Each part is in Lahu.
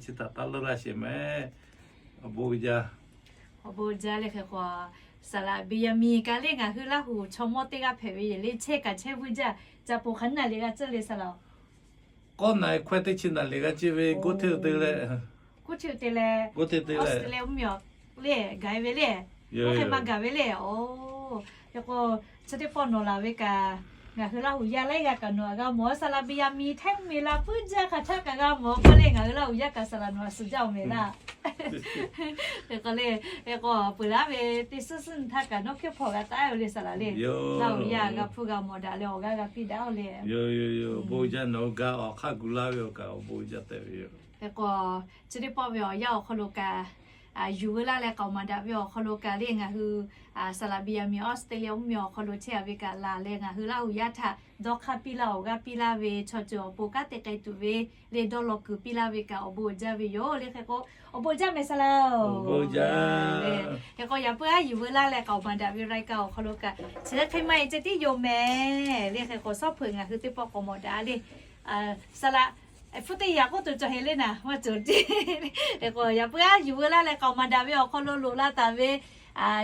Chi htaꞈ taˇ leuˉ laˇ sheˍ mehˍ. Awˬ bon uiˍ jaˇ. Awˬ bon uiˍ jaˇ le hk'e k'o, Saˍ laꞈ Beˍyaˍmiˍ kaꞈ le ngaˬ hui Laˇ huˍ chaw mawˇ teˇ g'aˇ hpehꞈ ve yoˬ le. Chehˇ kaꞈ chehˇ vuiˇ jaˇ. Caꞈ poˬ hk'aˬ naˬ liꞈ g'a ciˇ le Saˍ laꞈ-oˬ. K'awˇ naˬ hkawehˇ teˇ chi naˬ liꞈ g'a ciˇ ve, Goˇ hteˇ te leh, Goˇ hteˇ te leh, Australia mvuhˇmiˬ le gaˬ ve le. Oˇ hk'e maˇ gaˬ ve le. Oˬ, hk'e k'o, chi teˇ pawˆ nawˬ laˬ ve kaꞈ, ngaˬ hui Laˇ huˍ yaˇ laiˉ g'aˇ kaꞈ nawˬ htaꞈ g'a mawˬ. Saˍ laꞈ Beˍyaˍmiˍ htaiˇ mvuhˇmiˬ la puiˉ jaˇ hk'aˬ htaˇ kaꞈ g'a mawˬ k'oˆ le. Ngaˬ hui Laˇ huˍ yaˇ kaꞈ Saˍ laꞈ nawˬ htaꞈ suh jaˇ-oˬ mehˍ laˇ. Hk'e k'o le, hk'e k'o peuˬ laˇ ve teˇ suhˉ suhˉ nyi htaˇ kaꞈ nawˉ hkehˇ hpawˇ g'a taˍ-o le Saˍ laꞈ le. Laˇ huˍ yaˇ g'a hpuˇ g'a mawˬ daꞈ leh awˬ g'aˇ g'a piˇ daꞈ-o le. Bon jaˇ, nawˬ hui ga awˬ hk'aˇ gu laˇ ve awˬ kaꞈ awˬ bon jaˇ tehꞈ ve yoˬ. Hk'e k'o, chi teˇ pawˆ ve awˬ yanˇ awˬ hk'aw lo kaꞈ, yuˬ veu laˇ leh k'aoˍ maˍ daꞈ ve awˬ hk'aw lo kaꞈ le ngaˬ hui Saˍ laꞈ Beˍyaˍmiˍ Australia mvuhˇmiˬ awˬ hk'aw lo chehˇ-a ve kaꞈ laˬ leh ngaˬ hui Laˇ huˍ yaˇ htaꞈ dawˇ hk'aˇ piˇ laˇ awˬ g'aˇ piˇ laˇ ve chaw ceuˬ awˬ pon kanˉ te k'ai tuˬ ve le dawˇ law kuiˬ piˇ laˇ ve kaꞈ awˬ bon uiˍ jaˇ ve yoˬ le. Hk'e k'o, awˬ bon uiˍ jaˇ mehˍ Saˍ laꞈ-oˬ. Hk'e k'o yaꞈ puiˉ haˉ yuˬ veu laˇ leh k'aoˍ maˍ daꞈ ve รายการ awˬ hk'aw lo kaꞈ chi hk'e maˇ heˆ ceh tiˉ yoˬ mehˍ le. Hk'e k'o, sawˉ hpeuꞈ ngaˬ hui teˇ pawˆ k'awꞈ mawˬ daꞈ le. Saˍ laꞈ, hpu teˇ yaꞈ k'oˆ tuˬ cawˬ heˍ le naˍ, maˇ cawˬ tiˉ. Hk'e k'o yaꞈ puiˉ haˉ yuˬ veu laˇ leh k'aoˍ maˍ daꞈ ve awˬ hk'aw lo loꞈ la taˍ ve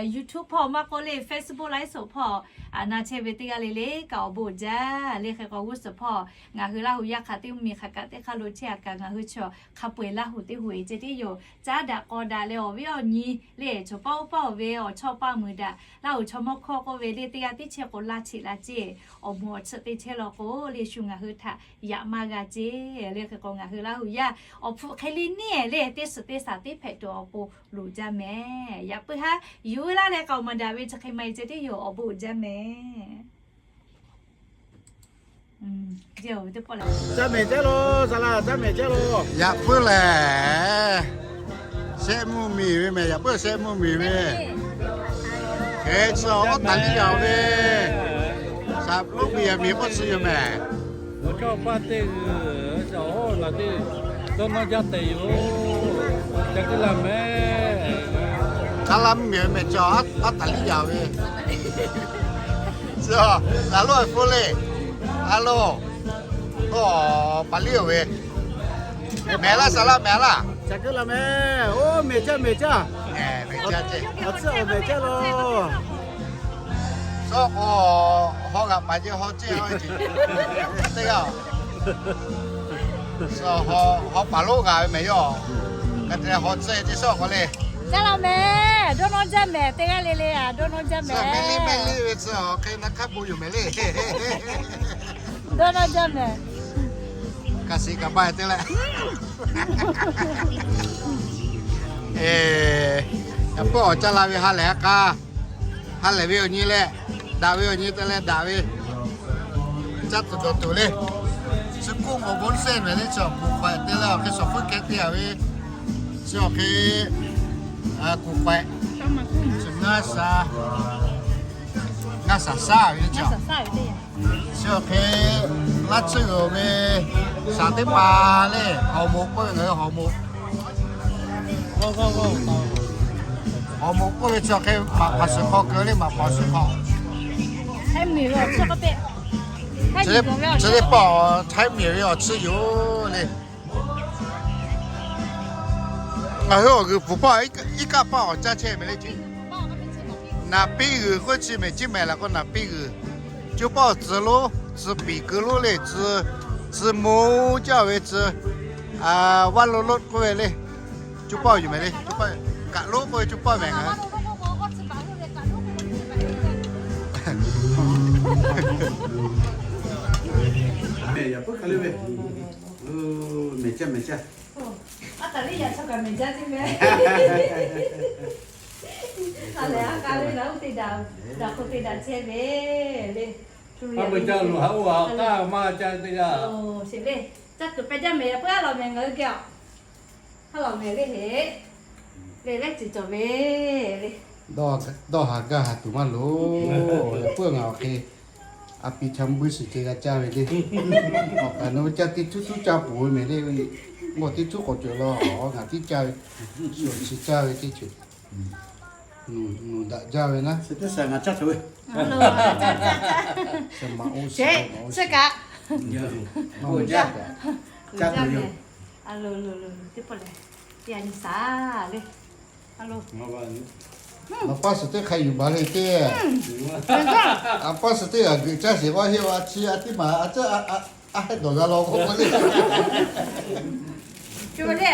YouTube hpawˇ maˇ k'oˆ le Facebook ไลฟ์สด hpawˇ na chehˇ ve teˇ g'aˇ le le kaꞈ awˬ bon uiˍ jaˇ le. Hk'e k'o g'uˇ suhˍ hpawˇ ngaˬ hui Laˇ huˍ yaˇ hk'aˬ teˇ mvuhˇmiˬ hk'aˬ kaꞈ teˇ hk'aˇ lo chehˇ-a kaꞈ ngaˬ hui chaw hk'a peu-eˬ Laˇ huˍ teˇ huˍ-eˬ ceh tiˉ yoˬ. Caˉ daꞈ k'aw daꞈ leh awˬ viˉ awˬ nyi le chaw paˇ oˇ paˇ-oˬ ve awˬ chawˇ paˇ muiˬ daꞈ Laˇ huˍ chaw mawˇ hkawˇ k'oˆ ve le teˇ g'aˇ tiˉ chehˇ k'o laˇ cheꞈ la ceˇ. Awˬ moˍ awˬ tsuhꞈ te chehˇ law k'o le shu ngaˬ hui htaꞈ yaꞈ maˇ g'a ceˇ le. Hk'e k'o ngaˬ hui Laˇ huˍ yaˇ awˬ hpfuhˆ hk'e le neˇ le teˇ suhˍ teˇ shaˍ teˇ hpehꞈ tuˬ awˬ pon loˍ jaˇ mehˍ. Yaꞈ puiˉ haˉ yuˬ veu laˇ leh k'aoˍ maˍ daꞈ ve chi hk'e maˇ heˆ ceh tiˉ yoˬ. Awˬ bon uiˍ jaˇ mehˍ. Caˇ mehˍ caˇ lo, Saˍ laꞈ, caˇ mehˍ caˇ lo. Yaꞈ puiˉ lehˬ, shehˆ mvuhˇmiˬ ve mehˍ, yaꞈ puiˉ shehˆ mvuhˇmiˬ ve. Hk'e chi awˬ taˍ liˇ yaꞈ ve, Saˍ laꞈ Beˍyaˍmiˍ k'oˆ tcuh yoˬ mehˍ. Awˬ chawˇ paˇ teˇ g'uiˬ, awˬ hoˉ laˬ teˇ g'uiˬ, dawˇ nawˇ jaˇ tehꞈ yoˬ. Ca kuiˉ laˇ mehˍ. Hk'a laˇ mvuhˇmiˬ ve mehˍ, chi awˬ taˍ liˇ yaꞈ ve. Chi laˬ loˉ ve hpu le. A lo, k'o, paˍ liˇ-oˬ ve. Mehˍ laˇ Saˍ laꞈ, mehˍ laˇ. Ca kuiˉ laˇ mehˍ. Oˇ, mehˍ caˇ, mehˍ caˇ. Awˬ tcuhˉ awˬ mehˍ caˇ lo. Sawˉ k'o, haw g'aꞈ paˍ ce haw ceˇ teˇ g'aˇ. Haw paˍ lonˉ g'a ve mehˍ yoˬ. Ka te haw tcuhˉ ce sawˉ k'o le. Caˇ laˇ mehˍ, dawˇ nawˇ jaˇ mehˍ, teˇ g'aˇ le le a, dawˇ nawˇ jaˇ mehˍ. Mehˍ liˇ mehˍ liˇ ve tcuh awˬ hk'e na hk'aˇ bon yoˬ mehˍ le. Dawˇ nawˇ jaˇ mehˍ. Ka shiˍ kaꞈ ba te leh. Yaꞈ puiˉ awˬ caˇ la ve ha lehˬ a k'a, ha lehˬ ve awˬ nyi leh, daꞈ ve awˬ nyi te leh daꞈ ve, caˇ tuˬ dawˬ tuˬ le. Chi kuˇ k'o bon sehˇ mehˍ le, chi awˬ kuˬ k'awehꞈ te leh awˬ hk'e shawˍ hpfuhˇ kehˉ te-a ve, chi awˬ hk'e kuˬ k'awehꞈ, chi ngaˇ shaˍ, ngaˇ shaˍ shaˉ ve le chi. Chi awˬ hk'e laˇ tsuhˇ g'uiˬ ve shaˍ teˇ pa le, hawˍ moꞈ k'oˆ ve ngaˬ hui hawˍ moꞈ. Hawˍ moꞈ k'oˆ ve chi awˬ hk'e maꞈ hpaˍ suhˍ hk'aw keu le, maꞈ hpaˍ suhˍ hk'aw. Chi teˇ pawˆ Htaiˇ miˬ ve awˬ tsuhˇ yoˬ le. Ngaˬ hui awˬ g'uiˬ pfuhˍ hpawˇ iˉ kaˆ paˇ awˬ caˇ chehˇ mehˍ le ce. Naˍ piˇ g'uiˬ k'oˆ chi mehˍ, ciˉ mehˍ laˬ k'o naˍ piˇ g'uiˬ. Cuˇ pawˆ tcuh lonˉ, tcuh piˍ keu lonˉ le, tcuh, tcuh mo caˇ ve tcuh, vaˇ lo lonˉ k'oˆ ve le. Cuˇ pawˆ yoˬ mehˍ le, cuˇ pawˆ, kaꞈ lonˉ k'oˆ ve cuˇ pawˆ mehˍ ngaˬ hui. Mehˍ yaꞈ puiˉ hk'e le ve, mehˍ caˇ mehˍ caˇ. A taˍ liˇ yaꞈ chaw kaꞈ mehˍ caˇ ceˇ mehˍ. A lehˬ a k'a ve naˬ uˉ te daꞈ, daꞈ hk'o te daꞈ chehˇ ve le. A peu ca loˬ haꞈ oˇ a k'aˇ maˇ caˇ teˇ g'aˇ. Sheˍ le, caˇ tuˬ pehˇ jaˇ mehˍ, yaꞈ puiˉ a lawˬ mehˍ ngaˬ hui geh a. Haˉ lawˬ mehˍ le heˍ. Le lehˉ ciˬ cawˬ ve le. Dawˇ haˍ gaˇ haˍ tuˬ maˇ loˍ. Yaꞈ puiˉ ngaˬ awˬ hk'e a pi htaꞈ mvuhˇ buiˇ suhˍ ceh g'a caˇ ve le. Awˬ kaꞈ nawˬ hui caˇ teˇ htuˉ htuˉ caˇ peuˬ ve mehˍ le. Ngaˬ teˇ htuˉ k'awꞈ cawˬ law, ngaˬ tiˉ caˇ ve, suhˍ chi caˇ ve teˇ ceuˬ. Nuˬ daꞈ jaˇ ve naˉ. Suhˍ teˇ shaˍ ngaˬ caˇ cawˬ ve. Suhˍ kaꞈ. Caˇ tuˬ yoˬ. A lo lo lo, teˇ pawˆ lehˬ, teˇ g'aˇ nyi shaˍ le. A lo, a paˇ suhˍ teˇ hk'a yuˬ baˬ le teˇ. A paˇ suhˍ teˇ g'aˇ g'euꞈ caˇ sheˍ k'o, heˆ a chi a tiˉ maˬ a caˇ, a hehˆ dawˬ g'a law k'oˆ k'o le. Chi ma le,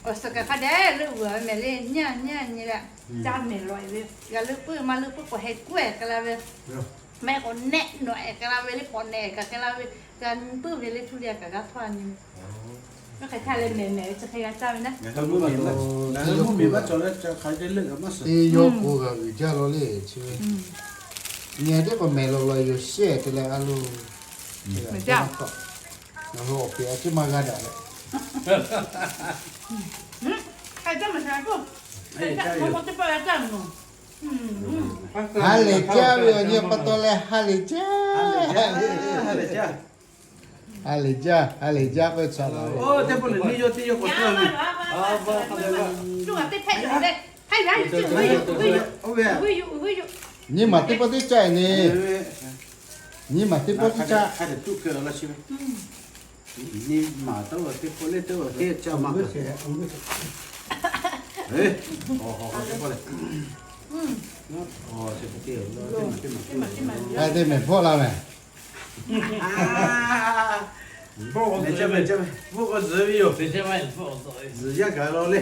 awˬ suhˍ kaꞈ hk'a dehꞈ leuˆ vuiˬ ve mehˍ le, nyi nyi nyi leh, caˇ mehˍ lawꞈ ve, g'a leuˆ puiˉ maˇ leuˆ puiˉ k'awꞈ heh kuˉ-ehˍ k'ai la ve. Mehˆ k'awꞈ nehˆ nawꞈ-ehˍ k'ai la ve le, k'awꞈ nehˆ kaꞈ k'ai la ve, g'a nyi puiˉ ve le, htu le a kaꞈ g'a htaˇ nyi. Yawˇ hk'e htaˇ leh mehˍ mehˍ ve chi hk'e g'a caˇ ve naˉ. Ngaˬ hui mvuhˇ miˬ maˇ cawˬ leh ca hk'a dehꞈ leuˆ g'a maˇ suhˍ. Teˇ yawˇ k'o g'a g'uiˬ jaˇ law le chi ve. Nyi a teˇ k'o mehˍ lawꞈ lawꞈ yoˬ shehˆ te leh a lo. Ngaˬ hui awˬ peꞈ a ciˉ maˇ g'a daꞈ leh. Ha lehˬ jaˇ ve awˬ nyi pa taw leh ha lehˬ jaˇ. Ha lehˬ jaˇ, ha lehˬ jaˇ k'oˆ ve chaꞈ la ve. Nyiˇ maˬ teˇ pawˆ teˇ caˆ-e ni. Nyiˇ maˬ teˇ pawˆ teˇ caˆ. Nyiˇ maˬ teˇ pawˆ teˇ caˆ maˇ. Teˇ mehˍ bvuhˆ la mehˍ. Bvuhˆ k'o zuhꞈ ve yoˬ. Zuhꞈ yaˇ gaˬ la le.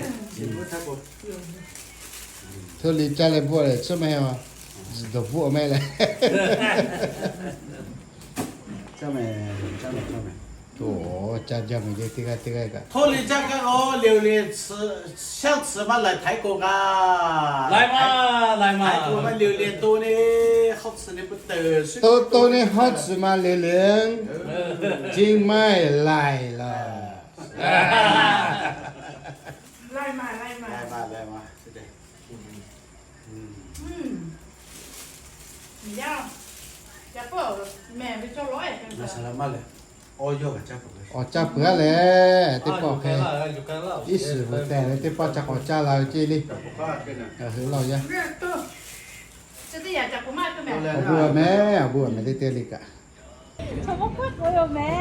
Hto li caˇ leh bvuhˆ leh tsuhˇ mehˍ a. Zuhꞈ dawˬ bvuhˆ mehˍ leh. Caˇ mehˍ, caˇ mehˍ, caˇ mehˍ. Oˇ, caˇ jaˇ mehˍ le teˇ g'aˇ teˇ g'aˇ kaꞈ. Hto li caˇ kaꞈ a liꞈ le, shaˉ tsuhꞈ maˇ laiˬ htaiˍ k'o kaꞈ. Laiˬ ma, laiˬ ma. Htaiˍ k'o maˇ liꞈ le to neˇ hawˉ tsuhꞈ neˇ pu teuˬ. To to neˇ hawˉ tsuhꞈ maˇ liꞈ le, jiˇ maˇ laiˬ laˬ. Laiˬ ma, laiˬ ma, laiˬ ma. Awˬ caˇ peuˬ a lehˬ, teˇ pawˆ hk'e iˉ suhˍ vuiˬ tehˬ ve teˇ pawˆ ca k'awꞈ caˇ la ve ceˇ le. Ngaˬ hui laˇ yaˇ. Awˬ bon a mehˍ, awˬ bon a mehˍ teˇ teˇ le kaꞈ. Chaw mawˇ hk'aˆ k'o yoˬ mehˍ.